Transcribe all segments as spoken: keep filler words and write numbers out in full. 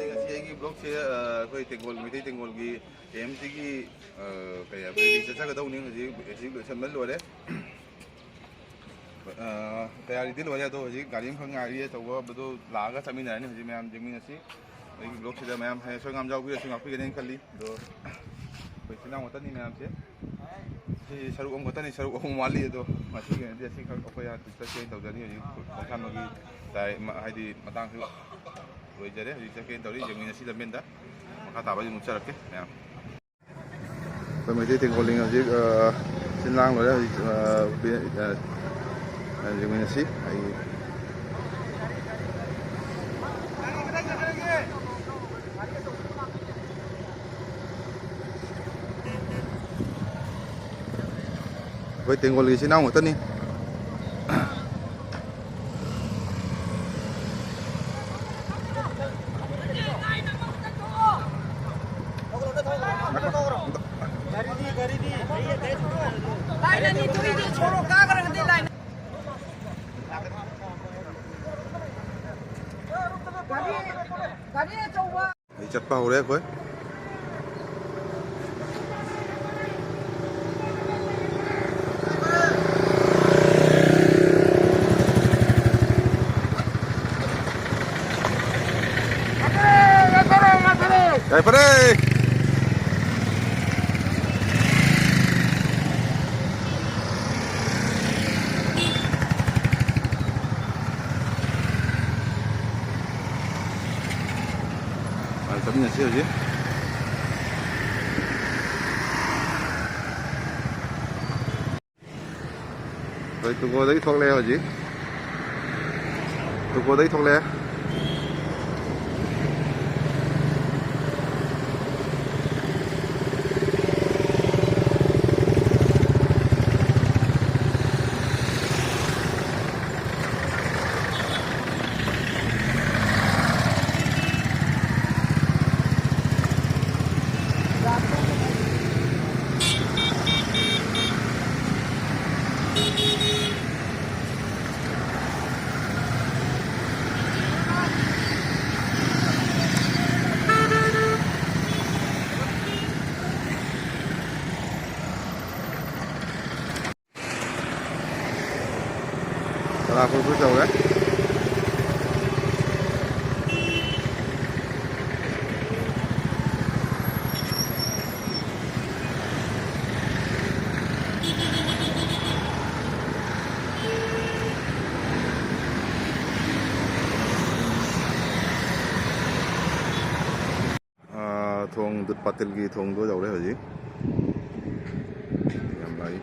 ꯉꯁꯤ ꯑꯩꯒꯤ ꯕ꯭ꯂꯣꯛꯁꯦ, ꯑ, ꯑꯩꯈꯣꯏ ꯇꯦꯡꯒꯣꯜ, ꯃꯩꯇꯩ ꯇꯦꯡꯒꯣꯜꯒꯤ ꯀꯦ ꯑꯦꯝ ꯁꯤꯒꯤ, ꯑ, ꯀꯩ ꯍꯥꯏꯕ, ꯔꯦꯂꯤ ꯆꯠꯆꯒꯗꯧꯅꯤ꯫ ꯍꯧꯖꯤꯛ ꯑꯦꯛꯖꯤꯕꯤꯁꯟ ꯂꯣꯏꯔꯦ꯫ ꯑ, ꯇꯌꯥꯔꯤꯗꯤ ꯂꯣꯏꯔꯦ, ꯑꯗꯣ ꯍꯧꯖꯤꯛ ꯒꯥꯔꯤ ꯑꯃꯈꯛ ꯉꯥꯏꯔꯤ꯫ ꯑꯆꯧꯕꯗꯣ ꯂꯥꯛꯑꯒ ꯆꯠꯃꯤꯟꯅꯔꯅꯤ꯫ ꯍꯧꯖꯤꯛ ꯃꯌꯥꯝ ꯌꯦꯡꯃꯤꯟꯅꯁꯤ꯫ ꯑꯩꯒꯤ ꯕ꯭ꯂꯣꯛꯁꯤꯗ ꯃꯌꯥꯝ ꯍꯌꯦꯡ ꯑꯁꯣꯏ ꯑꯉꯥꯝ ꯌꯥꯎꯕꯤꯔꯁꯨ ꯉꯥꯛꯄꯤꯒꯅꯤ ꯈꯜꯂꯤ꯫ ꯑꯗꯣ ꯑꯩꯈꯣꯏ ꯏꯆꯤꯜ ꯏꯅꯥꯎ ꯉꯥꯛꯇꯅꯤ ꯃꯌꯥꯝꯁꯦ꯫ ꯁꯤ ꯁꯔꯨꯛ ꯑꯃꯈꯛꯇꯅꯤ, ꯁꯔꯨꯛ ꯑꯍꯨꯝ ꯋꯥꯠꯂꯤ꯫ ꯑꯗꯣ ꯉꯁꯤꯒꯤ ꯑꯣꯏꯅꯗꯤ ꯑꯁꯤꯈꯛ ꯑꯩꯈꯣꯏ ꯍꯥꯟꯅ ꯆꯠꯀꯦꯅ ꯇꯧꯖꯔꯤ꯫ ꯍꯧꯖꯤꯛ ꯈꯣꯡꯁꯥꯟꯕꯒꯤ ꯇꯥꯏ-, ꯃ-, ꯍꯥꯏꯗꯤ ꯃꯇꯥꯡꯁꯨ ꯂꯣꯏꯖꯔꯦ꯫ ꯍꯧꯖꯤꯛ ꯆꯠꯀꯦꯅ ꯇꯧꯔꯤ꯫ ꯌꯦꯡꯃꯤꯟꯅꯁꯤ ꯂꯝꯕꯦꯟꯗ꯫ ꯃꯈꯥ ꯇꯥꯕ ꯑꯗꯨꯝ ꯎꯠꯆꯔꯛꯀꯦ ꯃꯌꯥꯝ꯫ ꯑꯩꯈꯣꯏ ꯃꯩꯇꯩ ꯇꯦꯡꯒꯣꯜꯂꯤꯡ ꯍꯧꯖꯤꯛ, ꯑ, ꯁꯤꯟ ꯂꯥꯡ ꯂꯣꯏꯔꯦ꯫ ꯍꯧꯖꯤꯛ, ꯑ, ꯕꯤ-, ꯑ, ꯑ, ꯌꯦꯡꯃꯤꯟꯅꯁꯤ꯫ ꯑꯩ ꯑꯩꯈꯣꯏ ꯇꯦꯡꯒꯣꯜꯒꯤ ꯏꯆꯤꯟ ꯏꯅꯥꯎ ꯉꯥꯛꯇꯅꯤ꯫ ꯒꯥꯔꯤ, ꯒꯥꯔꯤ ꯑꯆꯧꯕ꯫ ꯑꯩ ꯆꯠꯄ ꯍꯧꯔꯦ ꯑꯩꯈꯣꯏ꯫ ꯌꯥꯏꯐꯔꯦ꯫ ꯑꯥ, ꯆꯠꯃꯤꯟꯅꯁꯤ ꯍꯧꯖꯤꯛ꯫ ꯑꯩꯈꯣꯏ ꯇꯨꯀꯣꯗꯒꯤ ꯊꯣꯛꯂꯛꯑꯦ ꯍꯧꯖꯤꯛ꯫ ꯇꯨꯀꯣꯗꯒꯤ ꯊꯣꯛꯂꯛꯑꯦ꯫ ꯂꯥꯛꯄꯗꯨ ꯇꯧꯔꯦ꯫ ꯑꯥ, ꯊꯣꯡ, ꯗꯨꯠ ꯄꯥꯇꯤꯜꯒꯤ ꯊꯣꯡꯗꯣ ꯌꯧꯔꯦ ꯍꯧꯖꯤꯛ꯫ ꯌꯥꯝ ꯂꯥꯛꯏ꯫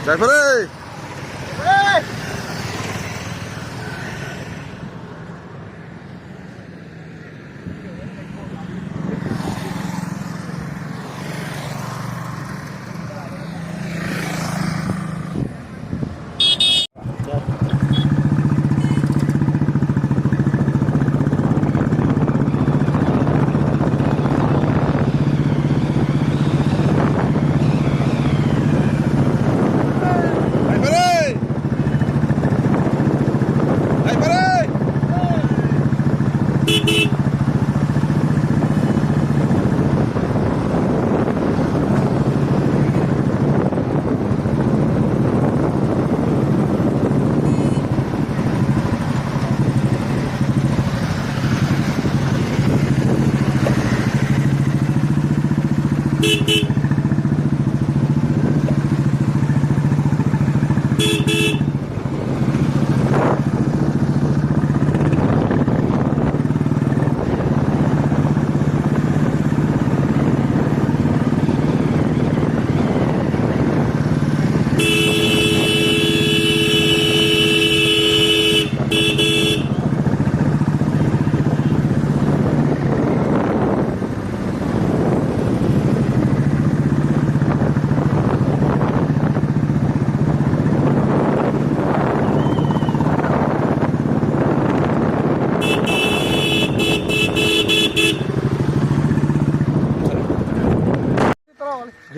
ꯌꯥꯏꯐꯔꯦ!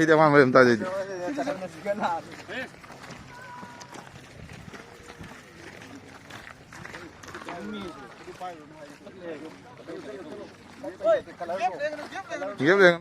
ꯑꯩꯗꯤ ꯑꯃꯥꯟꯕ ꯑꯗꯨꯝ ꯇꯥꯖꯩꯗꯤ꯫ ꯒꯦꯞ ꯂꯩ꯫